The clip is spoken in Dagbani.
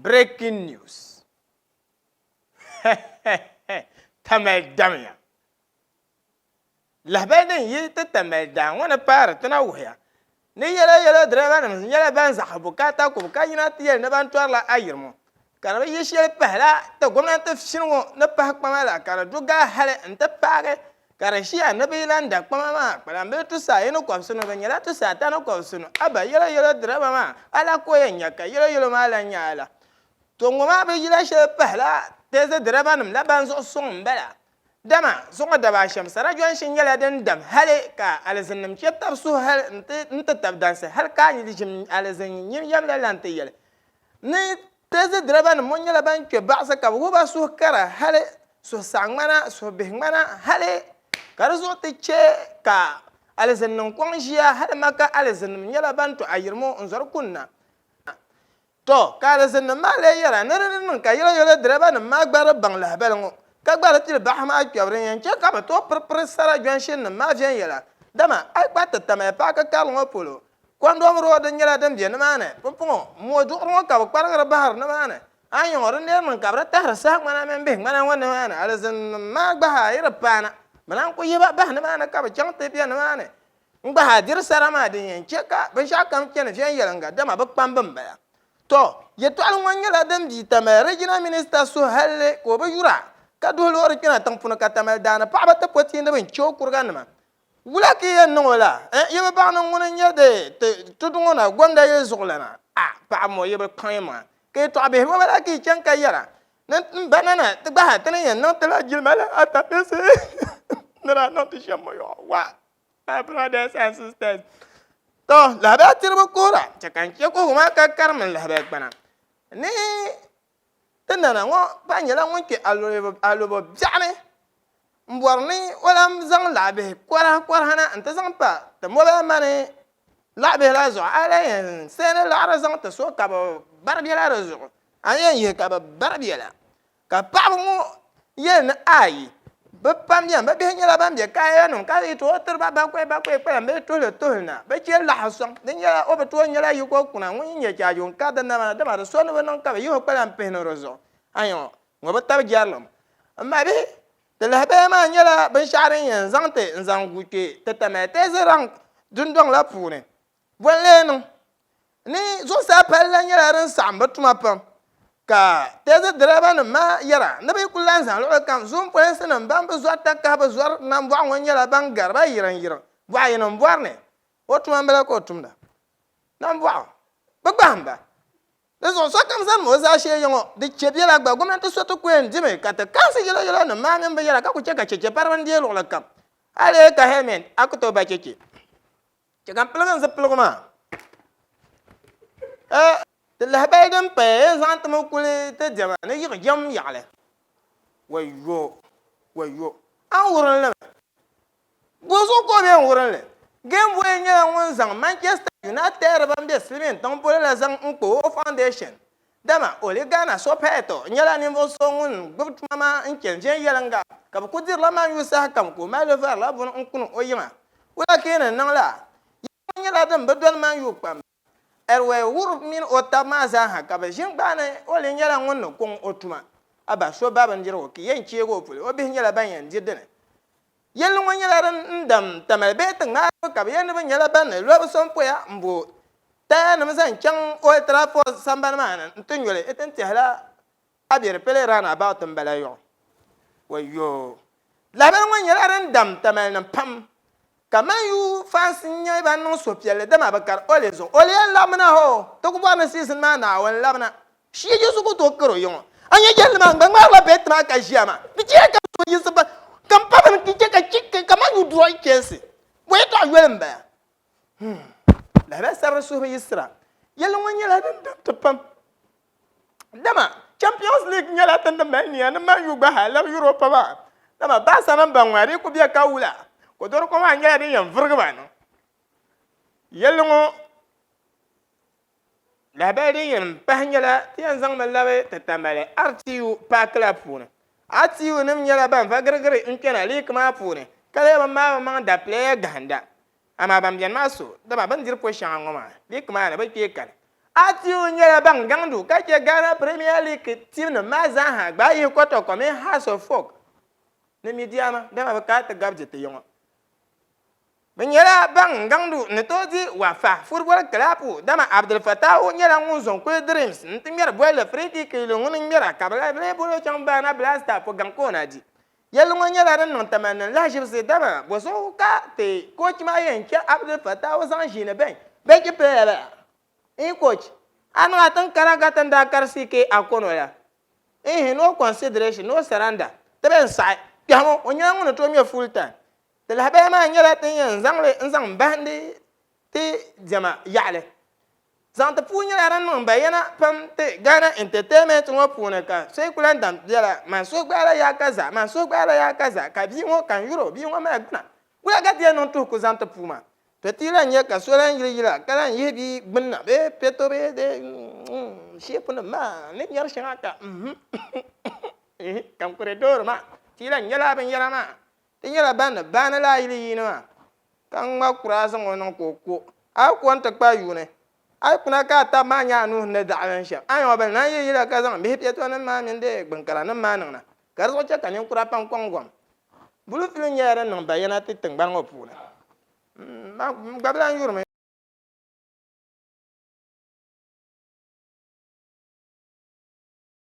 Breaking news! Tamale damya! Lahabali din yi ti Tamale daa ŋɔ ni paari ti na wuhiya ni yɛlo yɛlo dirɛva nim nyɛla ban zaɣisi bukaata kubu ka yina ti yɛli ni ban tɔrila ayirimo ka di bi yi shɛli pahila ti gomnanti fini ŋɔ ni pahi kpama la ka di du gaa hali n ti paagi ka di ʒiya ni bɛ yi lan da kpama maa kpalambihi tusaayi ni kɔbisinu bɛ nyɛla tusaata ni kɔbisinu. Aba yɛlo yɛlo dirɛva maa ala ka o yɛn nya ka yɛlo yɛlo maa lan nyɛ ala. To ŋɔ maa bi yila shɛli pahila tɛzi dirɛva nim la ban zuɣu suŋ m-bala. Dama zuŋɔ daba ashɛm sara jɔnshi nyɛla din dam hali ka alizinnim chɛ tab suhu hali nti tab dansi hali ka ʒim alizin nyin yɛm la lan ti yɛli ni Tɛzi dirɛbanima ŋɔ nyɛla ban kpe baɣisi ka bɛ wuhi ba suhu kara hali suhusaɣiŋmana, suhubihiŋmana hali ka di zuɣu ti che ka alizinnim kɔŋ ʒiya hali Maka alizinnim nyɛla ban to ayirimo n-zɔri kunna. Tɔ! Ka alizinnim maa lee yɛra ni di ni niŋ ka yɛloyɛlo dirɛbanima maa gba di baŋ lahibali ŋɔ ka gba di pili baɣisi maa kpɛbu din yɛn che ka bɛ tooi piripiri sara jɔnshinnim maa viɛnyɛla dama a yi kpa ti Tamale paaki karili ŋɔ polo Kɔndom Road nyɛla din be nimaani. Pumpɔŋɔ, mooi duɣuri ŋɔ ka bɛ kparigiri bahiri nimaani. A yi nya ŋɔ, di neeri niŋ ka bɛ di tahiri saha ŋmana mini bihi ŋmana ŋɔ nimaani. Alizinnim maa gba zaa yi di paana, bɛ naan ku yihi ba bahi nimaani ka bɛ chaŋ ti be nimaani n-gbahi a diri sara maa din yɛn chɛ ka binshɛɣukam chani viɛnyɛliŋga, dama bɛ kpambi m-bala. Tɔ! Yɛtɔɣili ŋɔ nyɛla din bie Tamale Regional Minister suhu halli ka o bi yura ka duhi loori kpɛna tiŋ puuni ka Tamale daani paɣaba ti potiindi bɛ ni chɛ o kuriganima. Wula ka yi yɛn niŋ o la? Ɛn, yi bi baŋ ni ŋuni n-nyɛ di ti tudu ŋɔ na gomda yi zuɣulana? A, paɣa ŋɔ, yi bi kpaŋ yi maŋa ka yi tɔɣi bihi bɔba la ka yi chaŋ ka yɛra ni m ba Nana ti gba ha ti ni yɛn niŋ ti la jilima la a tapinsi ni daa niŋ ti shɛm ŋɔ yɔɣɔ. Wa, my brothers and sisters. Tɔ, lahabaya tiribu kuhira, chɛ ka n chɛ kuhigu maa ka karim n lahabaya kpana ni Ti nana ŋɔ gba nyɛla ŋun kpe alobo biɛɣu ni m-bɔri ni o lan zaŋ laɣibihi kɔrihikɔrihi na nti zaŋ pa ti mobile money laɣibihi la zuɣu. A lan yɛn sɛndi laɣiri zaŋ ti so ka bɛ bari biɛla di zuɣu. A ni yɛn yihi ka bɛ bari biɛla. Ka paɣiba ŋɔ yɛli ni ayi, bɛ pam beni, bɛ bihi nyɛla ban be kaayanim ka yi tooi tiri ba bakɔi bakɔi kpalim bee tuhili tuhili na, bɛ chɛ laɣi sɔŋ. Di nyɛla o bi tooi nyɛla yiko kuna ŋun yi nyɛ chaaji o n-kari di naba na, dama di so ni bi niŋ ka bɛ yihi o kpalim pihi ni di zuɣu. Ayi ŋɔ, ŋɔ bi tabi jɛrilim. M mabihi, ti lahabaya maa nyɛla binshɛɣu din yɛn zaŋ ti n-zaŋ gu kpe ti Tamale Tɛzi Rank dundɔŋ la puuni. Bɔ n-lee niŋ ni zuɣusaa palli la nyɛla din saɣim bɛ tuma pam, ka tɛzi dirɛbanima maa yɛra ni bɛ yi kuli lahi zaŋ luɣili kam, zoom polinsinima ban bi zɔri takahi bi zɔri nambɔɣu ŋɔ nyɛla ban gari ba yiriŋyiriŋ bɔɣu yini m-bɔri ni o tuma m-bala ka o tumda nambɔɣu bi gbahim ba. Di zuɣu sokam zaŋmi o zaashee ya ŋɔ di chɛ bela gba gomnanti so ti ku yɛn dimi ka ti kaɣisi yɛloyɛlo nim maa mini binyɛra ka ku chɛ ka cheche pariba n-deei luɣili kam hali ka helmet a ku tooi ba cheche. Chɛ ka m piligi n zipiligu maa. Ɛ! Ti lahabali din paya yɛn zaŋ ti mi kuli ti diɛma ni yiɣi jɛm yaɣili. Wayo! Wayo! A ni wurim li mi? Bozuɣu ka o be n-wurim li? Game Boy nyɛla ŋun zaŋ Manchester United ban be silimiin tiŋ polo la zaŋ n-kpa o foundation. Dama Ole Gunnar Solskjaer nyɛla ninvuɣ so ŋun gbubi tuma maa n-chani viɛnyɛliŋga ka bɛ kuli dirila Man U saha kam ka o mali li varila buni n-kuni o yiŋa. Wula ka yi ni niŋ laa? Yɛla ŋɔ nyɛla din bi doli Man U kpamba. Erwee Wurf mini o taba maa zaa ha ka bɛ ʒini gbaai ni Ole nyɛla ŋun ni kɔŋ o tuma. A ba so ba bindirigu ka yɛn cheegi o puli, o bihi nyɛla ban yɛn di dini. Yɛlli ŋɔ nyɛla din dam Tamale bee tiŋ-ŋmaariba ka bɛ yɛli ni bɛ nyɛla ban ni lɔbi so m-poya m-bo tayanima zaŋ chaŋ Old Trafford sambani maa ni nti nyoli ti n-tɛhila Abiripele roundabout m-bala yɔɣu. Wayoo! Lahibali ŋɔ nyɛla din dam Tamale-nim pam ka Man U fans n-nyɛ ban niŋ suhupiɛlli dama bɛ kari Ole zuɣu. Ole yɛn labimina hoo! Ti ku bɔri ni season maa Naawuni labina. Shia Yesu ku tooi kari o yiŋɔ. A nya yɛlli maa, n gba ŋmaarila bɛt maa ka ʒiya maa. Di chɛya ka n suhu yiɣisi ba, ka m pa bini chɛ ka chi ka man yu draw Chelsea. Bɔ yɛtɔɣa yoli m-bala. Hmm. Lahabali sabiri suhu bi yiɣisira. Yɛlli ŋɔ nyɛla din dam ti pam. Dama Champions League nyɛla ti ni mali nia ni Man U gba hali labi Europa maa. Dama Barca mini ban ŋɔ di ku be ka wula, kodoriko maa nyɛla din yɛn vurigi ba niŋ. Yɛlli ŋɔ Lahabali din yɛn pahi nyɛla ti yɛn zaŋmi labi ti Tamale RTU paaki la puuni. RTU nim nyɛla ban va girigiri n kpɛna liiki maa puuni ka lee bi maai bi maŋ da pileya gahinda. Amaa ban beni maa so dama bɛ ni diri po shɛŋa ŋɔ maa liiki maa ni bɛ kpee kani. Atiu nyɛla ban gaŋdu ka che Ghana Premier League team nim maa zaaha gbaai yihi Kotoko mini Hearts of Oak ni Medeama dama bɛ kana ti gabi di ti yiŋɔ. Bɛ nyɛla ban gaŋdu ni tooi di Wafa football club dama Abdul Fatawu nyɛla ŋun zo n-kuli Dreams n-ti ŋmɛri bolli free kick yili ŋuni ŋmɛra ka bɛ lahi lee boli o chaŋ Baana Black Star po gaŋ ka o na di. Yɛlli ŋɔ nyɛla din niŋ tamali ni lahiʒibisi dama bɔzuɣu ka ti coach maa yɛn che Abdul Fatawu zaŋ ʒiini bench bench player bala? Iin coach, a niŋ a tiŋ kara ka ti ni daa kari CK Akono la. Iihi, no consideration, no surrender. Ti bɛn saɣi kpɛhi ŋɔ, o nyɛla ŋun ni tooi ŋmɛ full time. Ti lahabaya maa nyɛla tin yɛn zaŋ li n-zaŋ bahindi ti diɛma yaɣili. Zaŋ ti puu nyɛla din niŋ bayana pam ti Ghana entertainment ŋɔ puuni ka so yi ku lahi dam biɛla, man suhu gbaala yaa ka za, man suhu gbaala yaa ka za, ka bia ŋɔ ka n yuri o, bia ŋɔ mali gbuna. Wula ka ti yɛn niŋ tuhi ku zaŋ ti puu maa? To ti lan nya ka so lan yili yila ka lan yihi bia gbunna bee piɛto bee di sheepunim maa ni nyari shɛŋa ka ka n kuri doori maa. Ti lan nya lala binyɛra maa. Ti nyɛla ban ni baani lala yili yiini maa ka ŋma kuraa zaŋ o niŋ ka o ko. A yi ko nti kpa yuuni, a yi kuna ka a tab maa nya a nuhi ni daɣi binshɛm, a ni o bɛ naan yili yila ka zaŋ bihi piɛtonim maa mini di gbuŋkaranim maa niŋna, ka di zuɣu chɛ ka ninkura pam kɔŋ gom. Bulu filim nyɛla din niŋ bayana ti tiŋgbani ŋɔ puuni. M gba bi lan yurimi.